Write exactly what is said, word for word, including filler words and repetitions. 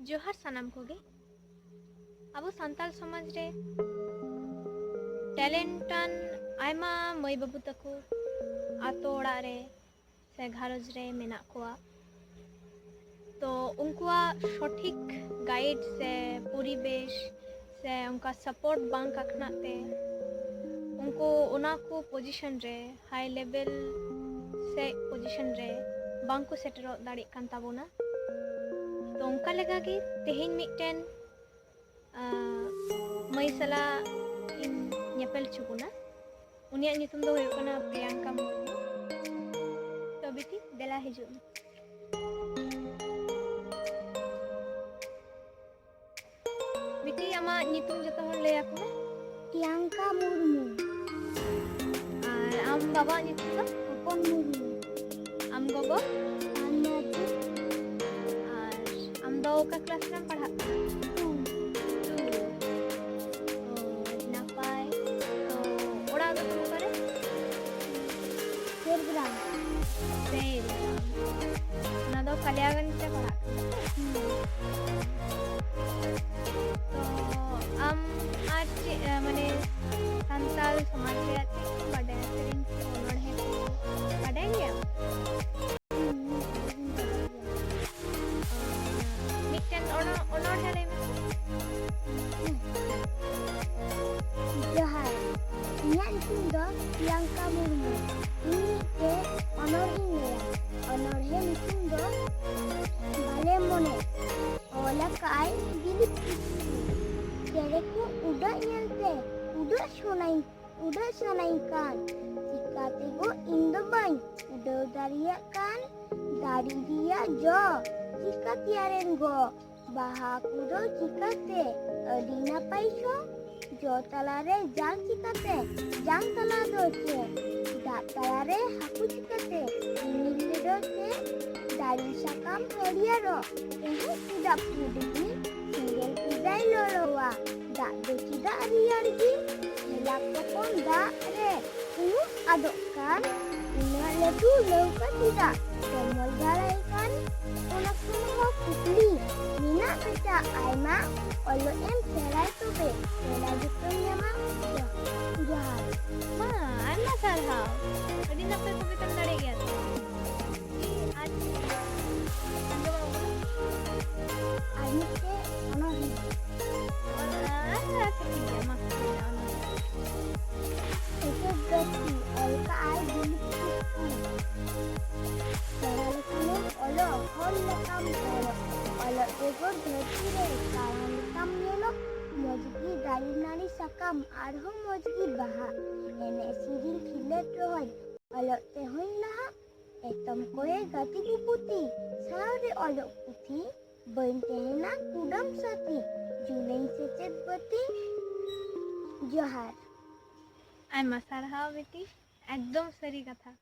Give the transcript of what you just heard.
ᱡᱚᱦᱟᱨ ᱥᱟᱱᱟᱢ ᱠᱚᱜᱮ᱾ ᱟᱵᱚ ᱥᱟᱱᱛᱟᱲ ᱥᱚᱢᱟᱡᱽ ᱨᱮ ᱴᱮᱞᱮᱱᱴᱟᱱ ᱟᱭᱢᱟ ᱢᱟᱹᱭ ᱵᱟᱹᱵᱩ ᱛᱟᱠᱚ ᱟᱛᱳ ᱚᱲᱟᱜ ᱨᱮ ᱥᱮ ᱜᱷᱟᱨᱚᱸᱡᱽ ᱨᱮ ᱢᱮᱱᱟᱜ ᱠᱚᱣᱟ᱾ ᱛᱚ ᱩᱱᱠᱩᱣᱟᱜ ᱥᱚᱴᱷᱤᱠ ᱜᱟᱭᱤᱰ ᱥᱮ ᱯᱚᱨᱤᱵᱮᱥ ᱥᱮ ᱚᱱᱠᱟ ᱥᱟᱯᱳᱨᱴ ᱵᱟᱝ ᱠᱟᱠᱷᱱᱟᱜ ᱛᱮ ᱩᱱᱠᱩ ᱚᱱᱟ ᱠᱚ ᱯᱚᱡᱤᱥᱚᱱ ᱨᱮ, ᱦᱟᱭ ᱞᱮᱵᱮᱞ ᱥᱮ ᱯᱚᱡᱤᱥᱚᱱ ᱨᱮ ᱵᱟᱝ ᱠᱚ ᱥᱮᱴᱮᱨᱚᱜ ᱫᱟᱲᱮᱭᱟᱜ ᱠᱟᱱ ᱛᱟᱵᱚᱱᱟ᱾ ᱛᱚ ᱚᱱᱠᱟ ᱞᱮᱠᱟᱜᱮ ᱛᱮᱦᱮᱧ ᱢᱤᱫᱴᱮᱱ ᱟᱸ, ᱢᱟᱹᱭ ᱥᱟᱞᱟᱜ ᱤᱧ ᱧᱮᱯᱮᱞ ᱦᱚᱪᱚ ᱵᱚᱱᱟ᱾ ᱩᱱᱤᱭᱟᱜ ᱧᱩᱛᱩᱢ ᱫᱚ ᱦᱩᱭᱩᱜ ᱠᱟᱱᱟ ᱯᱨᱤᱭᱟᱝᱠᱟ ᱢᱩᱨᱢᱩ᱾ ᱛᱚ ᱵᱤᱴᱤ, ᱫᱮᱞᱟ ᱦᱤᱡᱩᱜ ᱢᱮ᱾ ᱵᱤᱴᱤ, ᱟᱢᱟᱜ ᱧᱩᱛᱩᱢ ᱡᱚᱛᱚ ᱦᱚᱲ ᱞᱟᱹᱭ ᱟᱠᱚ ᱢᱮ᱾ ᱯᱨᱤᱭᱟᱝᱠᱟ ᱢᱩᱨᱢᱩ᱾ ᱟᱨ ᱟᱢ ᱵᱟᱵᱟᱣᱟᱜ ᱧᱩᱛᱩᱢ ᱫᱚ? ᱦᱚᱯᱚᱱ ᱢᱩᱨᱢᱩ᱾ ᱟᱢ ᱜᱚᱜᱚ? ᱛᱟᱱᱭᱟ ᱴᱩᱰᱩ᱾ ᱟᱨ ᱟᱢ ᱫᱚ ᱚᱠᱟ ᱠᱞᱟᱥ ᱨᱮᱢ ᱯᱟᱲᱦᱟᱜ ᱠᱟᱱᱟ? ᱴᱩ᱾ ᱴᱩ᱾ ᱚ, ᱟᱹᱰᱤ ᱱᱟᱯᱟᱭ᱾ ᱛᱚ, ᱚᱲᱟᱜ ᱫᱚ ᱛᱟᱢ ᱚᱠᱟᱨᱮ? ᱡᱷᱟᱲᱜᱨᱟᱢ᱾ ᱡᱷᱟᱲᱜᱨᱟᱢ᱾ ᱚᱱᱟ ᱫᱚ ᱠᱟᱞᱤᱭᱟᱜᱚᱸᱡᱽ ᱨᱮ ᱯᱟᱲᱦᱟᱜ ᱠᱟᱱᱟ᱾ ᱦᱩᱸ᱾ ᱛᱚ, ᱟᱢ ᱟᱨ ᱪᱮᱫ, ᱮ, ᱢᱟᱱᱮ, ᱥᱟᱱᱛᱟᱲ ᱥᱚᱢᱟᱡᱽ ᱨᱮᱭᱟᱜ ᱪᱮᱫ ᱠᱚᱢ ᱵᱟᱰᱟᱭᱟ? ᱥᱮᱨᱮᱧ ᱠᱚ, ᱚᱱᱚᱬᱦᱮ ᱠᱚ ᱵᱟᱰᱟᱭ ᱜᱮᱭᱟᱢ? ᱢᱤᱫᱴᱮᱱ ᱚᱱᱚ-, ᱚᱱᱚᱬᱦᱮ ᱞᱟᱹᱭ ᱢᱮᱥᱮ᱾ ᱡᱚᱦᱟᱨ, ᱤᱧᱟᱹᱜ ᱧᱩᱛᱩᱢ ᱫᱚ ᱯᱨᱤᱭᱟᱝᱠᱟ ᱢᱩᱨᱢᱩ᱾ ᱤᱧ ᱢᱤᱫᱴᱮᱱ ᱚᱱᱚᱬᱦᱮᱧ ᱞᱟᱹᱭᱟ᱾ ᱚᱱᱚᱬᱦᱮ ᱧᱩᱛᱩᱢ ᱫᱚ ᱵᱟᱞᱮ ᱢᱚᱱᱮ᱾ ᱚᱞ ᱟᱠᱟᱫ ᱟᱭ ᱫᱤᱞᱤᱯ ᱠᱤᱥᱠᱩ᱾ ᱪᱮᱬᱮ ᱠᱚ ᱩᱰᱟᱹᱜ ᱧᱮᱞᱛᱮ ᱩᱰᱟᱹᱜ ᱥᱟᱱᱟᱧ, ᱩᱰᱟᱹᱜ ᱥᱟᱱᱟᱧ ᱠᱟᱱ᱾ ᱪᱤᱠᱟᱹᱛᱮ ᱜᱚ ᱤᱧ ᱫᱚ ᱵᱟᱹᱧ ᱩᱰᱟᱹᱣ ᱫᱟᱲᱮᱭᱟᱜ ᱠᱟᱱ? ᱫᱟᱨᱮ ᱨᱮᱭᱟᱜ ᱡᱚ ᱪᱤᱠᱟᱹ ᱛᱮᱭᱟᱨᱮᱱ ᱜᱚ? ᱵᱟᱦᱟ ᱠᱚᱫᱚ ᱪᱤᱠᱟᱹᱛᱮ ᱟᱹᱰᱤ ᱱᱟᱯᱟᱭ ᱥᱚ? ᱡᱚ ᱛᱟᱞᱟᱨᱮ ᱡᱟᱝ ᱪᱤᱠᱟᱹᱛᱮ? ᱡᱟᱝ ᱛᱟᱞᱟ ᱫᱚ ᱪᱮᱫ? ᱫᱟᱜ ᱛᱟᱞᱟᱨᱮ ᱦᱟᱹᱠᱩ ᱪᱤᱠᱟᱹᱛᱮ? ᱨᱤᱢᱤᱞ ᱜᱮᱫᱚ ᱪᱮᱫ? ᱫᱟᱨᱮ ᱥᱟᱠᱟᱢ ᱦᱟᱹᱨᱭᱟᱹᱲᱚᱜ᱾ ᱮᱦᱮᱸ, ᱪᱮᱫᱟᱜ ᱯᱩᱸᱰ ᱜᱮ? ᱥᱮᱸᱜᱮᱞ ᱪᱮᱫᱟᱭ ᱞᱚᱞᱚᱣᱟ? ᱫᱟᱜ ᱫᱚ ᱪᱮᱫᱟᱜ ᱨᱮᱭᱟᱲ ᱜᱮ? ᱦᱮᱞᱟ ᱠᱚᱯᱚᱱ ᱫᱟᱜ ᱨᱮ ᱩᱱᱟᱹᱜ ᱟᱫᱚᱜ ᱠᱟᱱ, ᱩᱱᱟᱹᱜ ᱞᱟᱹᱴᱩ ᱞᱟᱹᱣᱠᱟᱹ ᱪᱮᱫᱟᱜ ᱛᱚᱢᱚᱞ ᱵᱟᱲᱟᱭ ᱠᱟᱱ? ᱚᱱᱟ ᱠᱚᱦᱚᱸ ᱠᱩᱠᱞᱤ ᱢᱮᱱᱟᱜ ᱟᱭᱢᱟ ᱚᱞᱚᱜ ᱮᱢ ᱥᱮᱬᱟᱭ ᱛᱚᱵᱮ, ᱥᱮᱬᱟ ᱡᱚᱛᱚᱢ ᱧᱟᱢᱟ᱾ ᱡᱚ-, ᱡᱚᱦᱟᱨ᱾ ᱢᱟ, ᱟᱭᱢᱟ ᱥᱟᱨᱦᱟᱣ᱾ ᱟᱹᱰᱤ ᱱᱟᱯᱟᱭ ᱠᱚᱵᱤᱛᱟᱢ ᱫᱟᱲᱮᱭᱟᱜ ᱜᱮᱭᱟ ᱛᱚ᱾ ᱟᱨ ᱟᱸᱡᱚᱢ ᱟᱵᱚᱱ᱾ ᱟᱨ ᱢᱤᱫᱴᱮᱡ ᱚᱱᱚᱬᱦᱮ᱾ ᱟᱪᱪᱷᱟ, ᱴᱷᱤᱠ ᱜᱮᱭᱟ, ᱢᱟ᱾ ᱥᱮᱪᱮᱫ ᱵᱟᱹᱲᱛᱤ, ᱚᱞ ᱠᱟᱜᱼᱟᱭ ᱫᱤᱞᱤᱯ ᱠᱤᱥᱠᱩ᱾ ᱥᱮᱬᱟ ᱞᱮᱠᱷᱟᱱᱮᱢ ᱚᱞᱚᱜ, ᱦᱚᱲ ᱞᱮᱠᱟᱢ ᱦᱚᱲᱚᱜ᱾ ᱚᱞᱚᱜ ᱵᱮᱜᱚᱨ ᱫᱷᱟᱹᱨᱛᱤ ᱨᱮ ᱛᱟᱲᱟᱢ ᱞᱮᱠᱟᱢ ᱧᱮᱞᱚᱜ᱾ ᱢᱚᱡᱽ ᱜᱮ ᱫᱟᱨᱮ ᱱᱟᱹᱲᱤ ᱥᱟᱠᱟᱢ, ᱟᱨᱦᱚᱸ ᱢᱚᱡᱽ ᱜᱮ ᱵᱟᱦᱟ᱾ ᱮᱱᱮᱡ ᱥᱮᱨᱮᱧ ᱠᱷᱤᱞᱟᱹᱴ ᱨᱚᱦᱚᱭ, ᱚᱞᱚᱜ ᱛᱮᱦᱚᱸᱧ ᱞᱟᱦᱟᱜ᱾ ᱮᱛᱚᱢ ᱠᱚᱭᱮ ᱜᱟᱛᱮ ᱠᱚ ᱯᱩᱛᱷᱤ, ᱥᱟᱶᱨᱮ ᱚᱞᱚᱜ ᱯᱩᱛᱷᱤ, ᱵᱟᱹᱧ ᱛᱟᱦᱮᱱᱟ ᱠᱩᱰᱟᱹᱢ ᱥᱟᱹᱛᱷᱤ, ᱡᱩᱞᱟᱹᱧ ᱥᱮᱪᱮᱫ ᱵᱟᱹᱛᱤ᱾ ᱡᱚᱦᱟᱨ᱾ ᱟᱭᱢᱟ ᱥᱟᱨᱦᱟᱣ ᱵᱤᱴᱤ, ᱮᱠᱫᱚᱢ ᱥᱟᱹᱨᱤ ᱠᱟᱛᱷᱟ᱾